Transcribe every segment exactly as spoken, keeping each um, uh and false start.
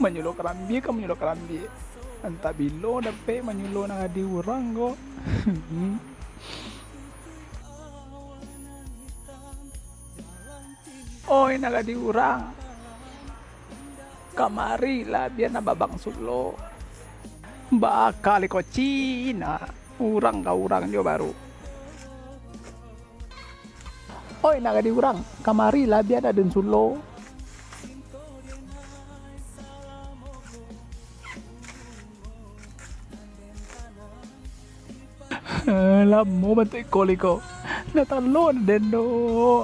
Manyulo karambia ka manyulo karambia. Antah bilo dapek manyulo nan ado urang ko. Oi, nan ado urang, kamarilah bia nan babangsulo. Bakali ko Cina, urang ka urang jo baru. Oi, nan ado urang, kamarilah bia nan den sulo. Lamo bantuak iko liko. Ndak talok den doh.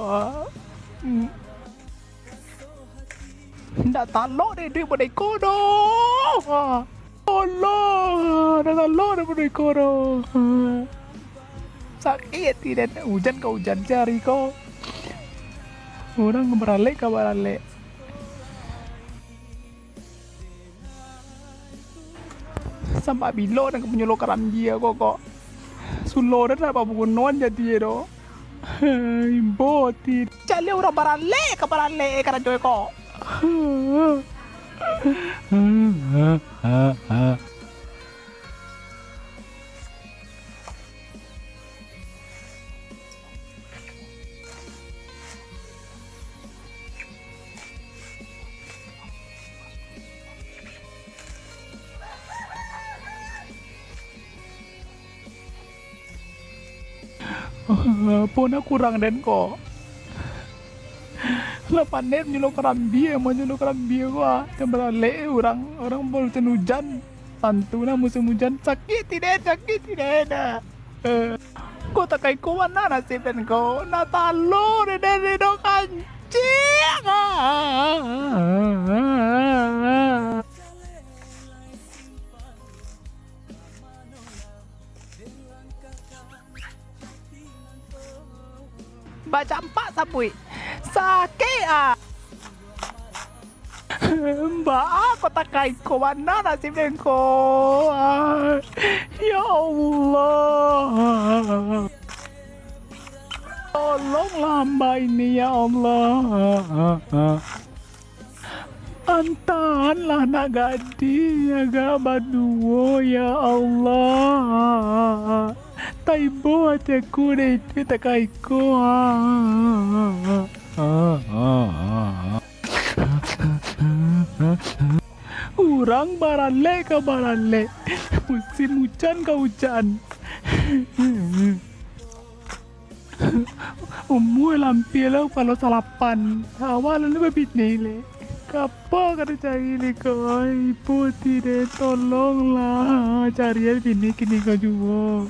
Ndak talok den duit budak iko doh. Alah, ndak talok den budak iko doh. Sakik ati den. Ujan ka ujan cari ko. Urang baralek ka baralek. Sampai bilo nan ka manyulo karambia ko, ko. Sulo den ndak baguno jadi doh. Ibo ti. Caliak urang baralek ka baralek karajo ko. Apo nan kurang den ko? Lah pandai manyulo karambia, manyulo karambia ko, ah. Jan baralek urang, urang baru ujan-ujan. Tantu lah musim ujan. Sakik ati den, sakik ati den. Eh, ko takai ko bana nasib den ko. Ndak talok den, den, den, den kancik. Bacampak sabuik. Sakik, ah. Baa ko takai ko, bana nasib den ko. Ah, ya Allah. Tolonglah hamba ini, ya Allah. Antahanlah anak gadih agak baduo, ya Allah. Taibo ati aku dek itu takai ko. Urang baralek ka baralek, musim ujan ka ujan. Umua lah ampia lah kapalo salapan. Awak lah babini lai. Kapa ka dicari lai ko? Ai, ibo ti den, tolonglah. Carian bini kini ko juo.